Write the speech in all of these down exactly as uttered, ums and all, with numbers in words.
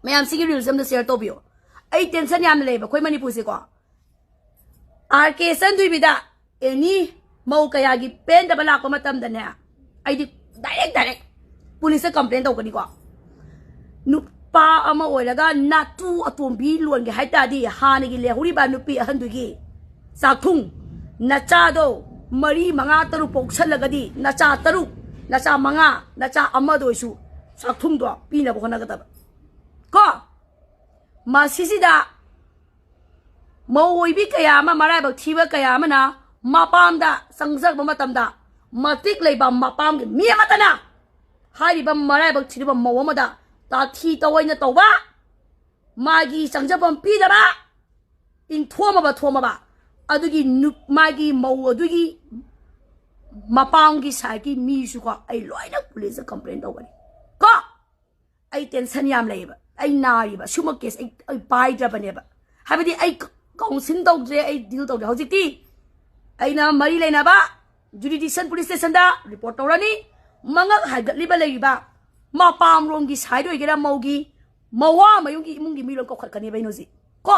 ꯃꯌꯥꯝꯁꯤꯒꯤ reels ꯑꯝꯇ ꯁꯤꯌꯔ ꯇꯧꯕꯤꯌꯣ꯫ ꯑꯩ ꯇꯦꯟꯁꯟ ꯌꯥꯝꯅ ꯂꯩꯌꯦꯕ ꯑꯩꯈꯣꯏ ꯃꯅꯤꯄꯨꯔꯁꯦꯀꯣ꯫ ꯑꯥꯔ ꯀꯦ ꯆꯟꯗꯣꯏꯕꯤꯗ ꯑꯦꯅꯤ ꯃꯧ ꯀꯌꯥꯒꯤ ꯄꯦꯟꯗꯕ ꯂꯥꯛꯄ ꯃꯇꯝꯗꯅꯦ, ꯑꯩꯗꯤ ꯗꯥꯏꯔꯦꯛ ꯗꯥꯏꯔꯦꯛ ꯄꯨꯂꯤꯁꯇ ꯀꯝꯄ꯭ꯂꯦꯟ ꯇꯧꯒꯅꯤꯀꯣ꯫ ꯅꯨꯄꯥ ꯑꯃ ꯑꯣꯏꯔꯒ ꯅꯥꯇꯨ ꯑꯇꯣꯝꯕꯤ ꯂꯣꯟꯒꯦ ꯍꯥꯏ ꯇꯥꯔꯗꯤ, ꯍꯥꯟꯅꯒꯤ ꯂꯩꯍꯧꯔꯤꯕ ꯅꯨꯄꯤ ꯑꯍꯟꯗꯨꯒꯤ ꯆꯥꯛꯊꯨꯡ, ꯅꯆꯥꯗꯣ ꯃꯔꯤ, ꯃꯉꯥ, ꯇꯔꯨꯛ ꯄꯣꯛꯁꯜꯂꯒꯗꯤ, ꯅꯆꯥ ꯇꯔꯨꯛ, ꯅꯆꯥ ꯃꯉꯥ, ꯅꯆꯥ ꯑꯃꯗ ꯑꯣꯏꯁꯨ ꯆꯥꯛꯊꯨꯡꯗꯣ ꯄꯤꯅꯕ ꯍꯣꯠꯅꯒꯗꯕ ꯀꯣ꯫ ꯃꯁꯤꯁꯤꯗ ꯃꯧ ꯑꯣꯏꯕꯤ ꯀꯌꯥ ꯑꯃ, ꯃꯔꯥꯏꯕꯛ ꯊꯤꯕ ꯀꯌꯥ ꯑꯃꯅ ꯃꯄꯥꯝꯗ ꯆꯪꯖꯔꯛꯄ ꯃꯇꯝꯗ, ꯃꯇꯤꯛ ꯂꯩꯕ ꯃꯄꯥꯝꯒꯤ ꯃꯤ ꯑꯃꯠꯇꯅ ꯍꯥꯏꯔꯤꯕ ꯃꯔꯥꯏꯕꯛ ꯊꯤꯔꯤꯕ ꯃꯧ ꯑꯃꯗ ꯇꯥꯊꯤ ꯇꯧꯑꯣꯏꯅ ꯇꯧꯕ, ꯃꯥꯒꯤ ꯆꯪꯖꯐꯝ ꯄꯤꯗꯕ, ꯏꯟꯊꯣꯝꯃꯕ ꯊꯣꯝꯃꯕ, ꯑꯗꯨꯒꯤ ꯅꯨ-, ꯃꯥꯒꯤ ꯃꯧ ꯑꯗꯨꯒꯤ ꯃꯄꯥꯝꯒꯤ ꯁꯥꯏꯠꯀꯤ ꯃꯤꯁꯨꯀꯣ, ꯑꯩ ꯂꯣꯏꯅ ꯄꯨꯂꯤꯁꯇ ꯀꯝꯄ꯭ꯂꯦꯟ ꯇꯧꯒꯅꯤ ꯀꯣ꯫ ꯑꯩ ꯇꯦꯟꯁꯟ ꯌꯥꯝ ꯂꯩꯌꯦꯕ꯫ ꯑꯩ ꯅꯥꯔꯤꯕ ꯁꯤꯒꯨꯝꯕ ꯀꯦꯁ ꯑꯩ, ꯑꯩ ꯄꯥꯏꯗ꯭ꯔꯕꯅꯦꯕ꯫ ꯍꯥꯏꯕꯗꯤ ꯑꯩ ꯀꯥꯎꯟꯁꯤꯜ ꯇꯧꯗ꯭ꯔꯦ, ꯑꯩ ꯗꯤꯜ ꯇꯧꯗ꯭ꯔꯦ꯫ ꯍꯧꯖꯤꯛꯇꯤ ꯑꯩꯅ ꯃꯔꯤ ꯂꯩꯅꯕ ꯖꯨꯔꯤꯗꯤꯛꯁꯟ ꯄꯨꯂꯤꯁ ꯁ꯭ꯇꯦꯁꯟꯗ ꯔꯤꯄꯣꯔꯠ ꯇꯧꯔꯅꯤ꯫ ꯃꯉꯛ ꯍꯥꯏꯒꯠꯂꯤꯕ ꯂꯩꯔꯤꯕ ꯃꯄꯥꯝꯔꯣꯝꯒꯤ ꯁꯥꯏꯠ ꯑꯣꯏꯒꯦꯔꯥ, ꯃꯧꯒꯤ, ꯃꯋꯥ ꯃꯌꯨꯝꯒꯤ ꯏꯃꯨꯡꯒꯤ ꯃꯤ ꯂꯣꯏ ꯀꯧꯈꯠꯀꯅꯦꯕ ꯑꯩꯅ ꯍꯧꯖꯤꯛ ꯀꯣ꯫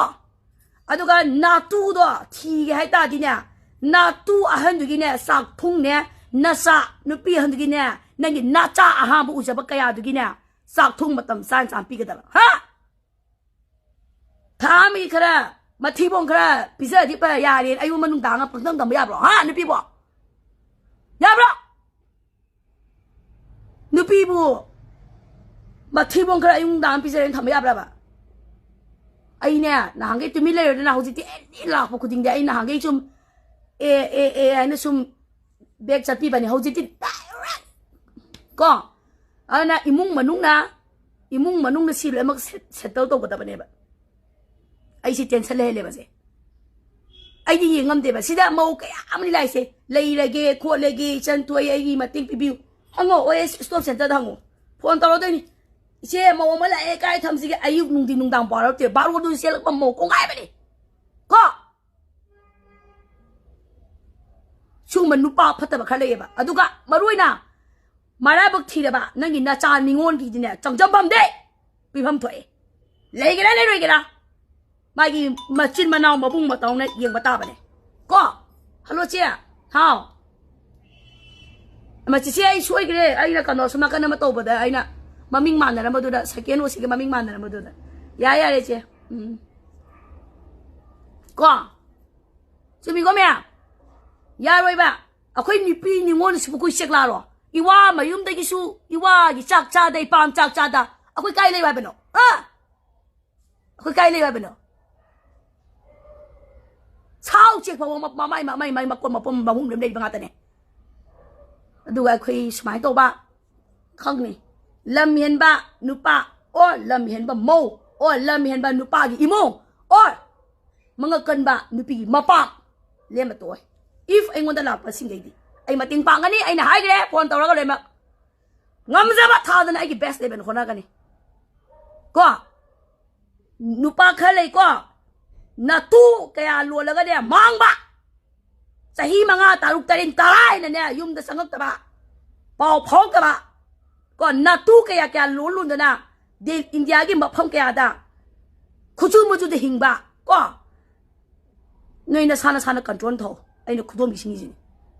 ꯑꯗꯨꯒ ꯅꯥꯇꯨꯗꯣ ꯊꯤꯒꯦ ꯍꯥꯏ ꯇꯥꯔꯗꯤꯅꯦ, ꯅꯥꯇꯨ ꯑꯍꯟꯗꯨꯒꯤꯅꯦ ꯆꯥꯛꯊꯨꯡꯅꯦ, ꯅꯆꯥ ꯅꯨꯄꯤ ꯑꯍꯟꯗꯨꯒꯤꯅꯦ, ꯅꯪꯒꯤ ꯅꯆꯥ ꯑꯍꯥꯟꯕ ꯎꯖꯕ ꯀꯌꯥꯗꯨꯒꯤꯅꯦ ꯆꯥꯛꯊꯨꯡ ꯃꯇꯝ ꯆꯥꯅ ꯆꯥꯅ ꯄꯤꯒꯗꯕ꯫ ꯍꯥ? ꯊꯥ ꯑꯃꯒꯤ ꯈꯔ ꯃꯊꯤꯕꯣꯡ ꯈꯔ ꯄꯤꯖꯔꯗꯤ ꯐ ꯌꯥꯔꯦ꯫ ꯑꯌꯨꯛ ꯑꯃ ꯅꯨꯡꯗꯥꯡ ꯑꯃ ꯄꯪꯊꯝ ꯊꯝꯕ ꯌꯥꯕ꯭ꯔꯣ? ꯍꯥ, ꯅꯨꯄꯤꯕꯣ? ꯌꯥꯕ꯭ꯔꯣ? ꯅꯨꯄꯤꯕꯨ ꯃꯊꯤꯕꯣꯡ ꯈꯔ ꯑꯌꯨꯛ ꯅꯨꯡꯗꯥꯡ ꯑꯃ ꯄꯤꯖꯔꯦꯅ ꯊꯝꯕ ꯌꯥꯕ꯭ꯔꯕ? ꯑꯩꯅꯦ, ꯅꯍꯥꯟꯈꯩ ꯇꯨꯃꯤꯟ ꯂꯩꯔꯗꯅ, ꯍꯧꯖꯤꯛꯇꯤ ꯑꯦꯅꯤ ꯂꯥꯛꯄ ꯈꯨꯗꯤꯡꯗꯤ ꯑꯩ ꯅꯍꯥꯟꯈꯩ ꯁꯨꯝ ꯑꯦ, ꯑꯦ, ꯑꯦ ꯍꯥꯏꯅ ꯁꯨꯝ ꯕꯦꯛ ꯆꯠꯄꯤꯕꯅꯦ꯫ ꯍꯧꯖꯤꯛꯇꯤ ꯗꯥꯏꯔꯦꯛ ꯀꯣ꯫ ꯑꯗꯨꯅ ꯏꯃꯨꯡ ꯃꯅꯨꯡꯅ, ꯏꯃꯨꯡ ꯃꯅꯨꯡꯅ ꯁꯤ ꯂꯣꯏꯅꯃꯛ ꯁꯦ-, ꯁꯦꯇꯜ ꯇꯧꯒꯗꯕꯅꯦꯕ꯫ ꯑꯩꯁꯤ ꯇꯦꯟꯁꯟ ꯂꯩꯍꯜꯂꯦꯕꯁꯦ꯫ ꯑꯩꯗꯤ ꯌꯦꯡ ꯉꯝꯗꯦꯕ꯫ ꯁꯤꯗ ꯃꯧ ꯀꯌꯥ ꯑꯃꯅꯤ ꯂꯥꯛꯏꯁꯦ, "ꯂꯩꯔꯒꯦ ꯈꯣꯠꯂꯒꯦ, ꯏꯆꯟ ꯊꯣꯏ, ꯑꯩꯒꯤ ꯃꯇꯦꯡ ꯄꯤꯕꯤꯌꯨ"꯫ ꯍꯪꯉꯣ, ꯑꯣ ꯑꯦꯁ ꯁ꯭ꯇꯣꯞ ꯁꯦꯟꯇꯔꯗ ꯍꯪꯉꯣ꯫ ꯐꯣꯟ ꯇꯧꯔꯗꯣꯏꯅꯤ, "ꯏꯆꯦ, ꯃꯧ ꯑꯃ ꯂꯥꯛꯑꯦ, ꯀꯥꯏ ꯊꯝꯁꯤꯒꯦ?" ꯑꯌꯨꯛ, ꯅꯨꯡꯊꯤꯟ, ꯅꯨꯡꯗꯥꯡ ꯄꯥꯎ ꯍꯥꯏꯔꯛꯇꯦ꯫ ꯕꯥꯔꯣꯗꯨ ꯆꯦꯜꯂꯛꯄ ꯃꯧ ꯀꯣꯡꯒꯥꯏ ꯑꯃꯅꯤ ꯀꯣ꯫ ꯁꯤꯒꯨꯝꯕ ꯅꯨꯄꯥ ꯐꯠꯇꯕ ꯈꯔ ꯂꯩꯌꯦꯕ꯫ ꯑꯗꯨꯒ ꯃꯔꯨ ꯑꯣꯏꯅ ꯃꯔꯥꯏꯕꯛ ꯊꯤꯔꯕ ꯅꯪꯒꯤ ꯅꯆꯥ ꯅꯤꯉꯣꯜꯒꯤꯗꯤꯅꯦ, ꯆꯪꯖꯐꯝꯗꯤ ꯄꯤꯐꯝ ꯊꯣꯛꯑꯦ꯫ ꯂꯩꯒꯦꯔꯥ ꯂꯩꯔꯣꯏꯒꯦꯔꯥ, ꯃꯥꯒꯤ ꯃꯆꯤꯟ ꯃꯅꯥꯎ ꯃꯕꯨꯡ ꯃꯇꯧꯅ ꯌꯦꯡꯕ ꯇꯥꯕꯅꯦ꯫ ꯀꯣ? ꯍꯜꯂꯣ, ꯆꯦ꯫ ꯍꯥꯎ꯫ ꯃꯁꯤꯁꯦ ꯑꯩ ꯁꯣꯏꯈ꯭ꯔꯦ꯫ ꯑꯩꯅ ꯀꯩꯅꯣ ꯁꯣꯝ ꯅꯥꯀꯟ ꯑꯃ ꯇꯧꯕꯗ ꯑꯩꯅ ꯃꯃꯤꯡ ꯃꯥꯟꯅꯔꯝꯕꯗꯨꯗ, ꯁꯦꯀꯦꯟ ꯑꯣꯁꯤꯒ ꯃꯃꯤꯡ ꯃꯥꯟꯅꯔꯝꯕꯗꯨꯗ꯫ ꯌꯥꯔꯦ, ꯌꯥꯔꯦ, ꯏꯆꯦ꯫ ꯎꯝ꯫ ꯀꯣ? ꯆꯨꯝꯃꯤꯀꯣ, ꯃꯌꯥꯝ? ꯌꯥꯔꯣꯏꯕ꯫ ꯑꯩꯈꯣꯏ ꯅꯨꯄꯤ ꯅꯤꯉꯣꯜꯁꯤꯕꯨ ꯑꯩꯈꯣꯏ ꯆꯦꯛꯂꯥꯔꯣ? ꯏꯋꯥ ꯃꯌꯨꯝꯗꯒꯤꯁꯨ ꯏꯋꯥꯒꯤ ꯆꯥꯛ ꯆꯥꯗ, ꯏꯄꯥꯝ ꯆꯥꯛ ꯆꯥꯗ꯫ ꯑꯩꯈꯣꯏ ꯀꯥꯏ ꯂꯩꯌꯨ ꯍꯥꯏꯕꯅꯣ? ꯑ? ꯑꯩꯈꯣꯏ ꯀꯥꯏ ꯂꯩꯌꯨ ꯍꯥꯏꯕꯅꯣ? ꯁꯥꯎ ꯆꯦꯛ ꯐꯥꯎꯕ ꯃ-, ꯃꯃꯥꯏ, ꯃꯃꯥꯏ, ꯃꯃꯥꯏ ꯃꯀꯣꯟ ꯃꯄꯣꯝ ꯃꯍꯨꯝ ꯂꯣꯏ ꯂꯩꯕ ꯉꯥꯛꯇꯅꯦ꯫ ꯑꯗꯨꯒ ꯑꯩꯈꯣꯏ ꯁꯨꯃꯥꯏꯅ ꯇꯧꯕ, ꯈꯪꯅꯤ꯫ ꯂꯝ ꯍꯦꯟꯕ ꯅꯨꯄꯥ, or ꯂꯝ ꯍꯦꯟꯕ ꯃꯧ, or ꯂꯝ ꯍꯦꯟꯕ ꯅꯨꯄꯥꯒꯤ ꯏꯃꯨꯡ, or ꯃꯉꯛ ꯀꯟꯕ ꯅꯨꯄꯤꯒꯤ ꯃꯄꯥ ꯂꯦꯝꯕ ꯇꯣꯛꯑꯣꯏ꯫ If ꯑꯩꯉꯣꯟꯗ ꯂꯥꯛꯄꯁꯤꯡꯈꯩꯗꯤ ꯑꯩ ꯃꯇꯦꯡ ꯄꯥꯡꯒꯅꯤ, ꯑꯩꯅ ꯍꯥꯏꯈ꯭ꯔꯦ, ꯐꯣꯟ ꯇꯧꯔꯒ ꯂꯣꯏꯅꯃꯛ꯫ ꯉꯝꯖꯕ ꯊꯥꯗꯅ ꯑꯩꯒꯤ best level ꯍꯣꯠꯅꯒꯅꯤ꯫ ꯀꯣ? ꯅꯨꯄꯥ ꯈꯔ ꯂꯩꯀꯣ, ꯅꯇꯨ ꯀꯌꯥ ꯂꯣꯜꯂꯒꯅꯦ, ꯃꯥꯡꯕ꯫ ꯆꯍꯤ ꯃꯉꯥ, ꯇꯔꯨꯛ, ꯇꯔꯦꯠ, ꯇꯔꯥ ꯍꯥꯏꯅꯅꯦ, ꯌꯨꯝꯗ ꯆꯪꯉꯛꯇꯕ, ꯄꯥꯎ ꯐꯥꯎꯔꯛꯇꯕ꯫ ꯀꯣ, ꯅꯇꯨ ꯀꯌꯥ ꯀꯌꯥ ꯂꯣꯟ ꯂꯣꯟꯗꯅ ꯗꯦ-, ꯏꯟꯗꯤꯌꯥꯒꯤ ꯃꯐꯝ ꯀꯌꯥꯗ ꯈꯨꯠꯁꯨ ꯃꯆꯨꯗ ꯍꯤꯡꯕ꯫ ꯀꯣ, ꯅꯣꯏ ꯅꯁꯥ ꯅꯁꯥꯅ control ꯇꯧ꯫ ꯑꯩꯅ ꯈꯨꯗꯣꯝꯕꯤꯁꯤꯡꯒꯤꯁꯤꯅꯤ꯫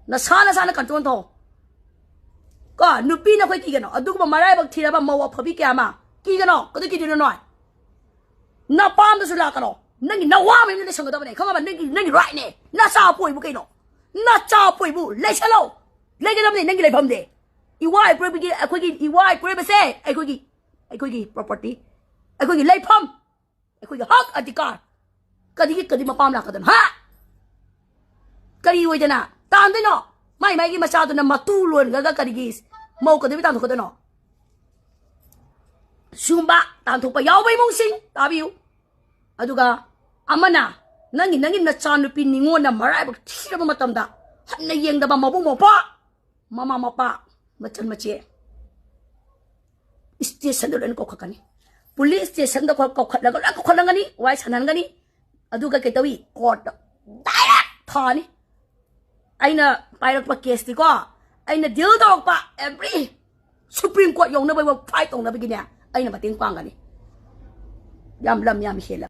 ꯅꯁꯥ ꯅꯁꯥꯅ control ꯇꯧ꯫ ꯀꯣ, ꯅꯨꯄꯤꯅ ꯑꯩꯈꯣꯏ ꯀꯤꯒꯅꯣ꯫ ꯑꯗꯨꯒꯨꯝꯕ ꯃꯔꯥꯏꯕꯛ ꯊꯤꯔꯕ ꯃꯧ ꯑꯐꯕꯤ ꯀꯌꯥ ꯑꯃ ꯀꯤꯒꯅꯣ꯫ ꯀꯗꯤ ꯀꯤꯗꯣꯏꯅꯣ ꯅꯣꯏ? ꯅꯄꯥꯝꯗꯁꯨ ꯂꯥꯛꯀꯅꯣ꯫ ꯅꯪꯒꯤ ꯅꯋꯥ ꯃꯌꯨꯝꯗ ꯂꯩꯁꯟꯒꯗꯕꯅꯦ꯫ ꯈꯪꯉꯕ? ꯅꯪꯒꯤ, ꯅꯪꯒꯤ right ꯅꯦ꯫ ꯅꯆꯥ ꯄꯣꯛꯏꯕꯨ ꯀꯩꯅꯣ? ꯅꯆꯥ ꯄꯣꯛꯏꯕꯨ ꯂꯩꯁꯜꯂꯣ꯫ ꯂꯩꯒꯗꯕꯅꯦ ꯅꯪꯒꯤ ꯂꯩꯐꯝꯗꯤ꯫ ꯏꯋꯥ ꯏꯄꯨꯔꯣꯏꯕꯒꯤ, ꯑꯩꯈꯣꯏꯒꯤ ꯏꯋꯥ ꯏꯄꯨꯔꯣꯏꯕꯁꯦ ꯑꯩꯈꯣꯏꯒꯤ, ꯑꯩꯈꯣꯏꯒꯤ property, ꯑꯩꯈꯣꯏꯒꯤ ꯂꯩꯐꯝ, ꯑꯩꯈꯣꯏꯒꯤ ꯍꯛ ꯑꯙꯤꯀꯥꯔ꯫ ꯀꯔꯤꯒꯤ, ꯀꯔꯤ ꯃꯄꯥꯝ ꯂꯥꯛꯀꯗꯕꯅꯣ? ꯍꯥ? ꯀꯔꯤ ꯑꯣꯏꯗꯅ ꯇꯥꯟꯗꯣꯏꯅꯣ? ꯃꯥꯏ ꯃꯥꯏꯒꯤ ꯃꯆꯥꯗꯨꯅ ꯃꯇꯨ ꯂꯣꯟꯈ꯭ꯔꯒ ꯀꯔꯤꯒꯤ ꯃꯧ ꯀꯗꯣꯏꯕꯤ ꯇꯥꯟꯊꯣꯛꯀꯗꯣꯏꯅꯣ? ꯁꯤꯒꯨꯝꯕ ꯇꯥꯟꯊꯣꯛꯄ ꯌꯥꯎꯕ ꯏꯃꯨꯡꯁꯤꯡ ꯇꯥꯕꯤꯌꯨ꯫ ꯑꯗꯨꯒ ꯑꯃꯅ ꯅꯪꯒꯤ, ꯅꯪꯒꯤ ꯅꯆꯥꯅꯨꯄꯤ ꯅꯤꯉꯣꯟꯅ ꯃꯔꯥꯏꯕꯛ ꯊꯤꯔꯕ ꯃꯇꯝꯗ ꯍꯟꯅ ꯌꯦꯡꯗꯕ ꯃꯕꯨꯡ ꯃꯧꯄ꯭ꯋꯥ, ꯃꯃꯥ ꯃꯄꯥ, ꯃꯆꯟ ꯃꯆꯦ stationꯗ ꯂꯣꯏꯅ ꯀꯧꯈꯠꯀꯅꯤ꯫ Police stationꯗ ꯀꯧ-, ꯀꯧꯈꯠꯂꯒ ꯂꯣꯏ ꯀꯧꯈꯠꯂꯝꯒꯅꯤ, ꯋꯥꯔꯤ ꯁꯥꯟꯅꯍꯟꯒꯅꯤ꯫ ꯑꯗꯨꯒ ꯀꯩꯇꯧꯏ? Courtꯇ direct ꯊꯥꯅꯤ꯫ ꯑꯩꯅ ꯄꯥꯏꯔꯛꯄ caseꯇꯤꯀꯣ, ꯑꯩꯅ deal ꯇꯧꯔꯛꯄ every Supreme Court ꯌꯧꯅꯕ fight ꯇꯧꯅꯕꯒꯤꯅꯦ, ꯑꯩꯅ ꯃꯇꯦꯡ ꯄꯥꯡꯒꯅꯤ꯫ ꯌꯥꯝ ꯂꯝ ꯌꯥꯝ ꯍꯦꯜꯂꯦ꯫